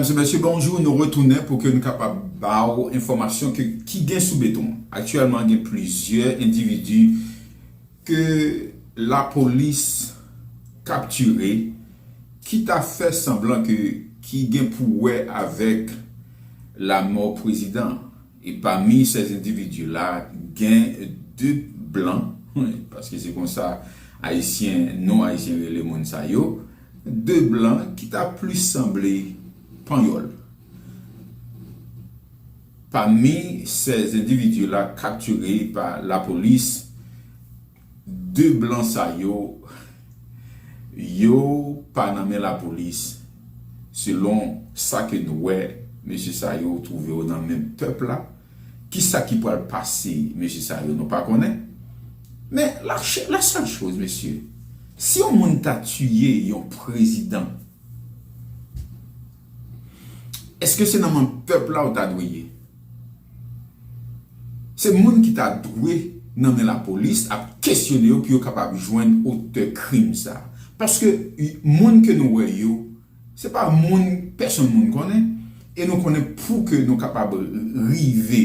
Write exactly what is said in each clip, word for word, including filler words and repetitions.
Mesye, mesye, bonjou, nou retounen pou ke nou kapab ba w enfòmasyon ke, ki gen sou beton. Aktyèlman, gen plizyè endividi ke lapolis kaptire, ki ta fè sanblan ke, ki gen pou wè avèk lamò prezidan. E pami sèz endividi la, gen de blan, paske se konsa Ayisyen, non Ayisyen rele moun sa yo, de blan ki ta plis sanble panyòl. Pami sèz endividi la kaptire pa lapolis, de blan sa yo, yo pa nan men lapolis. Selon sa ke nou wè, mesye sa yo twouve yo nan men pèp la. Kisa ki pral pase mesye sa yo, nou pa konnen. Men la, la sèl choz, mesye, si yon moun ta tiye yon prezidan, èske se nan men pèp la ou ta dwe ye? Se moun ki ta dwe nan men lapolis ap kesyone yo pou yo kapab jwenn otè krim sa. Paske moun ke nou wè yo, se pa moun pèsonn moun konnen. E nou konnen pou ke nou kapab rive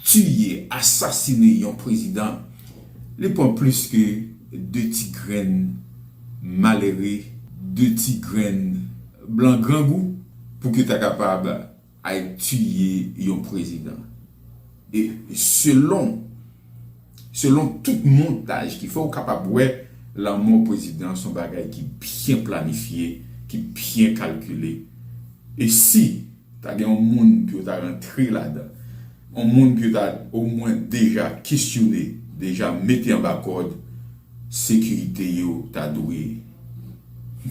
tiye, asasine yon prezidan, li pran plis ke de ti grenn malere, de ti grenn blan grangou pou ke ta kapab al tiye yon prezidan. E selon, selon tout montaj ki fè, ou kapab wè lanmò prezidan se yon bagay ki byen planifye, ki byen kalkile. E si ta gen yon moun pou yo ta rantre ladan, yon moun pou yo ta omwen deja kesyone, deja mete anba kòd, sekirite yo ta dwe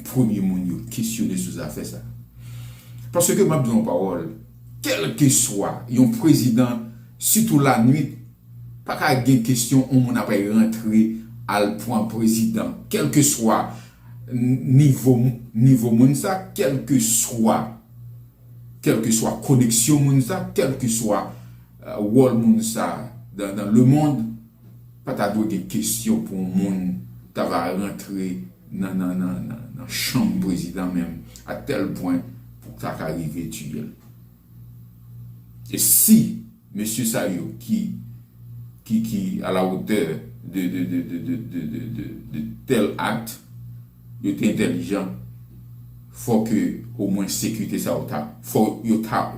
premye moun yo kesyone sou zafè sa. Paske m ap di yon pawòl, kèlkeswa yon prezidan, sitou lanwit, pa ka gen kesyon yon moun ap rantre al pran prezidan, kèlkeswa nivo, nivo moun sa, kèlkeswa, kèlkeswa koneksyon moun sa, kèlkeswa wòl moun sa dans, dans le monde, pa ta dwe gen kesyon pou yon moun ta va rantre nan, nan, nan, nan, nan chanm prezidan menm, a tèl pwen pou ta ka rive tiye l. E si mesye sa yo ki, ki, ki à la hauteur de, de, de tèl akt, yo te entèlijan, fò ke omwen sekirite sa yo ta, fò yo ta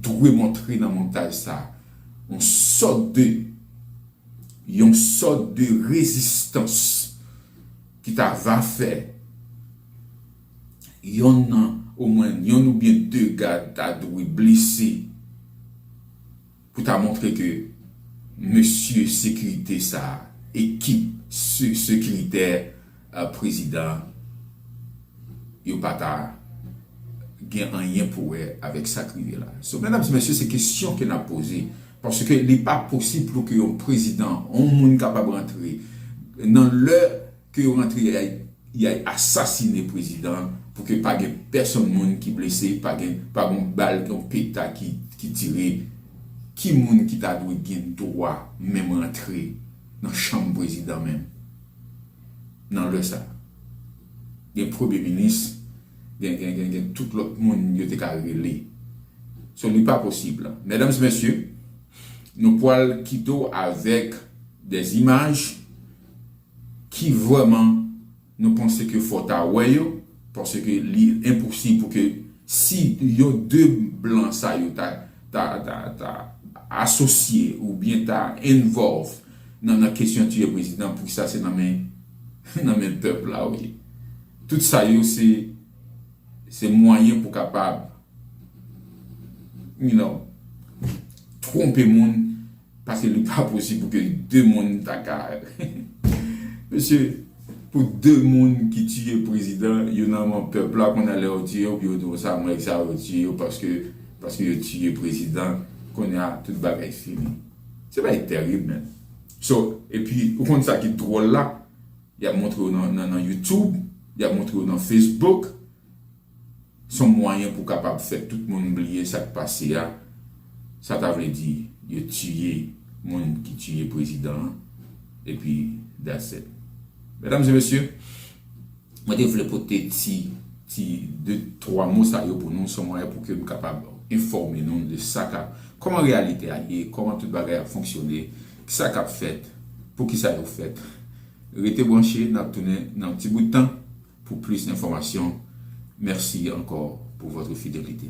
dwe montre nan montaj sa yon sòt de, yon sòt de rezistans ki ta va fè yonn nan, omwen yonn oubyen de gad ta dwe blese pou ta montre ke mesye sekirite sa, ekip se-, sekiritè, euh, prezidan, yo pa ta gen anyen pou wè avèk sa k rive la. So, medam e mesye, se kesyon ke n ap poze. Paske li pa posib pou ke yon prezidan, yon moun kapab rantre nan lè ke yo rantre, y a, y a asasine prezidan, pou ke pa gen pèsonn moun ki blese, pa gen, pa gen bal, yon peta ki, ki tire. Ki moun ki ta dwe gen dwa menm rantre nan chanm prezidan menm? Nan lè sa, gen premye minis, gen, gen, gen, gen tout lòt moun yo te ka rele. So, li pa posib. Medam e mesye, nou pwal kite w avèk de imaj ki vrèman nou panse ke fò ta wè yo, paske li enposib pou ke si yo de blan sa yo ta, ta, ta, ta asosye oubyen ta involve nan, nan kesyon tiye prezidan, pou sa se nan men, nan men pèp la, wi. Tout sa yo se, se mwayen pou kapab, you know, twonpe moun, paske li pa posib pou ke de moun ta ka, mesye, pou de moun ki tiye prezidan, yo nan men pèp la, kounye a lè yo tiye yo, pou yo di w sa, mwen sa yo tiye yo, paske, paske yo tiye prezidan, kounye a tout bagay fini. Se bagay terib, men. So, epi, ou konn sa ki dwòl la, y ap montre yo nan, nan, nan YouTube, y ap montre yo nan Facebook. Se yon mwayen pou kapab fè tout moun bliye sa k pase a. Sa ta vle di, yo tiye moun ki tiye prezidan an, epi that's it. Medam e mesye, mwen te vle pote ti, ti de twa mo sa yo pou nou, se yon mwayen pou ke m kapab enfòme nou de sa k ap, kòman reyalite a ye, kòman tout bagay ap fonksyone, ki sa k ap fèt, pou ki sa yo fèt. Rete branche, n ap tounen nan yon ti bout tan pou plis enfòmasyon. Merci encore pour votre fidélité.